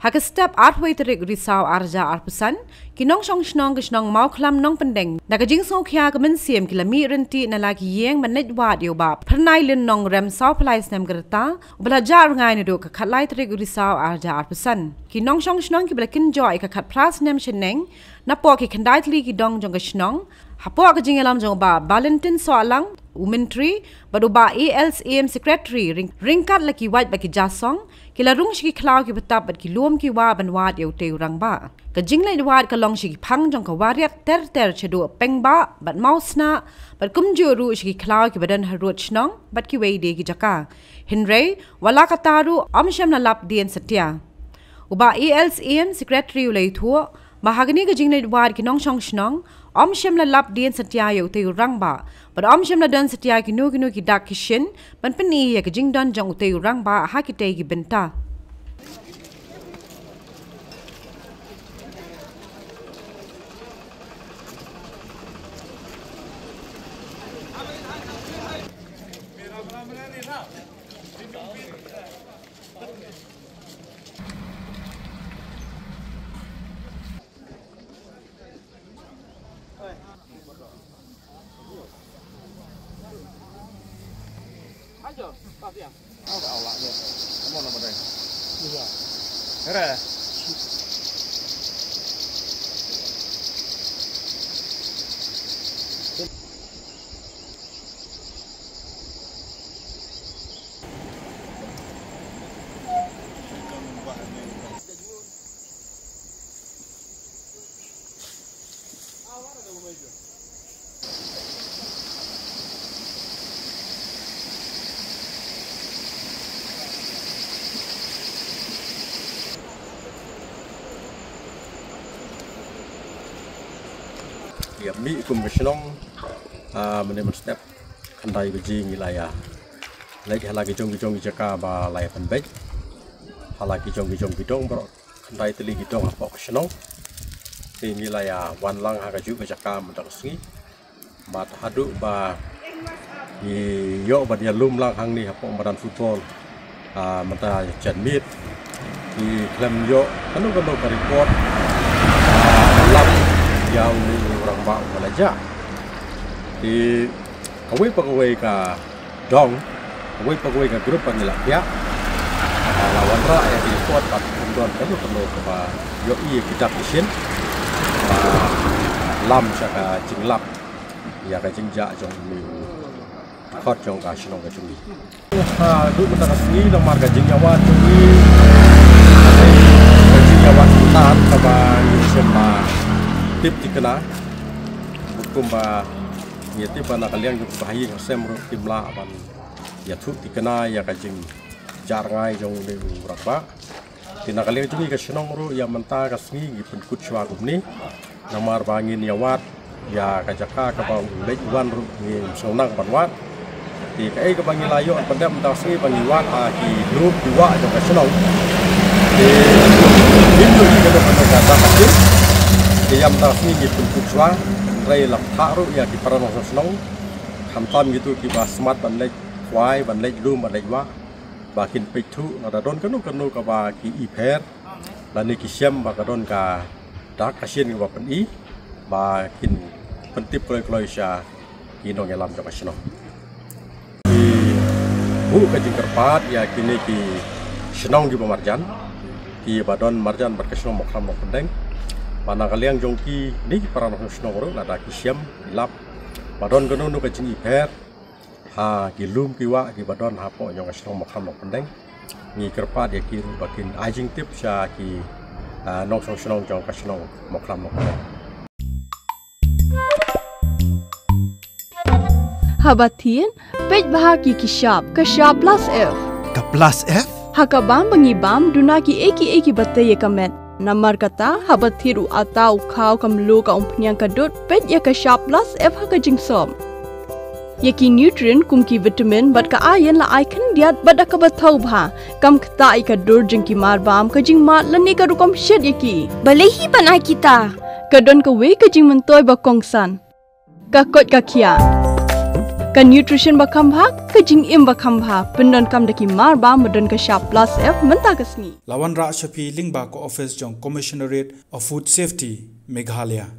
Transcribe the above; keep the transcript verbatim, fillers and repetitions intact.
Ha ka step arphew tarik Risaw arja arphew san, ki nongshong shnong ka shnong Mawkhlam Nongpyndeng, na ka jingsngewkhia ka mynsiem ki la mih ryntih na la ki ïing ban leit wad ïa u Bah Phyrnai Lin Nongrem, sawphew lai snem ka rta, u ba la jah rngai naduh ka khatlai tarik Risaw arja arphew san. Ki nongshong shnong ki ba la kynjoh ïa ka khatphra snem shaneng, napoh ki khyndai tylli ki dong jong ka shnong, hapoh ka jingïalam jong u Bah Valentin Sohlang, u Myntri, bad u Bah A L Syiem, Secretary, ryng-, ryngkat la ki wait bad ki jasong, ki la rung sha ki khlaw ki btap bad ki lum ki wah ban wad ïa utei u rangbah. Ka jingleit wad ka long sha ki phang jong ka Wariat ter ter shaduh Pengbah bad Mawsnah, bad kumjuh ruh sha ki khlaw ki ba don harud shnong bad kiwei de ki jaka. Hynrei wat la katta ruh, ym shym la lap dien satia. U Bah A L Syiem, Secretary, u la ïathuh ba ha kane ka jingleit wad ki nongshong shnong, ym shym la lap dien satia ïa utei u rangbah, bad ym shym la don satia kino kino ki dak ki shin ban pyni ïa ka jingdon jong utei u rangbah ha kitei ki bynta. Ïa mih kum ka shnong, ah, mynne mynstep khyndai baje ngi la ïa leit ha la ki jong ki jong ki jaka ba la ïa pynbeit ha la ki jong ki jong ki dong baroh khyndai tylli ki dong hapoh ka shnong. Te ngi la ïa wan lang ha kajuh ka jaka mynta ka sngi. Bad haduh ba ngi ïoh ban ïalum lang hangne hapoh madan football, ah, mynta janmiet, ngi khlem ïoh kano kano ka report, ah, lap ïa une u rangbah uba la jah. Te kawei pa kawei ka dong, kawei pa kawei ka group ba ngi la peit, ah, la wanrah ïa ki report bad ym don kano kano kaba ïohi ïa ki dak ki shin ba lam sha ka jinglap ïa ka jingjah jong une u dkhot jong ka shnong ka jong ngi. Haduh mynta ka sngi namar ka jingïawad jong ngi, ka jingïawad synran kaba ngi shem ba tip thikna, kumba ngi tip ba na ka liang jong kiba ha ïing ha sem ruh kim lah ban ïathuh thikna ïa ka jingjah rngai jong une u rangbah. Te na ka liang jong ngi ka shnong ruh ïa mynta ka sngi ngi pynkut shuwa kumne. Namar ba ngin ïawad ïa ka jaka kaba u leit u wan ruh ngim sngewbha ban wad. Te kaei kaba ngi la ïoh ban dep mynta ka sngi ba ngi wad ha ki lum ki wah jong ka shnong. Te ngim ïohi kano kano ka dak ka shin. Te ïa mynta ka sngi ngi pynkut shuwa, hynrei la pynthah ruh ïa ki para nongshong shnong, khamtam kito kiba smat ban leit khwai, ban leit lum, ban leit wah, ba kin peit thuh lada don kano kano kaba ki i pher lane ki shem ba ka don ka dak ka shin kaba pyni, ba kin pyntip kloi kloi sha ki nongïalam jong ka shnong. Ngi buh ka jingkyrpad ïa kine ki shnong kiba marjan, kiba don marjan bad ka shnong Mawkhlam Nongpyndeng, ba na ka liang jong kine ki para nongshong shnong ruh lada ki shem ki lap ba don kano kano ka jing i pher ha ki lum ki wah kiba don hapoh jong ka shnong Mawkhlam Nongpyndeng, ngi kyrpad ïa ki ruh ba kin ai jingtip sha ki, ah, nongshong shnong jong ka shnong Mawkhlam Nongpyndeng. Haba thied, peit bha ki ki shap, ka shap plus F. Ka plus F? Ha ka bam ba ngi bam, duna kiei kiei kiba tei ïa ka met. Namar kata, haba thied u atta, u khaw, ka mluh, ka umphniang, ka dud, peit ïa ka shap plus F ha ka jingsop. Ïa ki nutrient kum ki vitamin bad ka iron la ai khyndiat bad da kaba thaw bha. Kam ktah ïa ka dur jong ki marbam, ka jingmad lane ka rukom shet ïa ki. Balei hi ban ai kita? Ka don kawei ka jingmyntoi ba kongsan. Ka koit ka khiah. Ka nutrition ba kham bha, ka jingim ba kham bha, pyndonkam da ki mar ba, ba don ka shap plus F mynta ka sngi. La wanrah sha phi lyngba ka office jong Commissionerate of Food Safety, Meghalaya.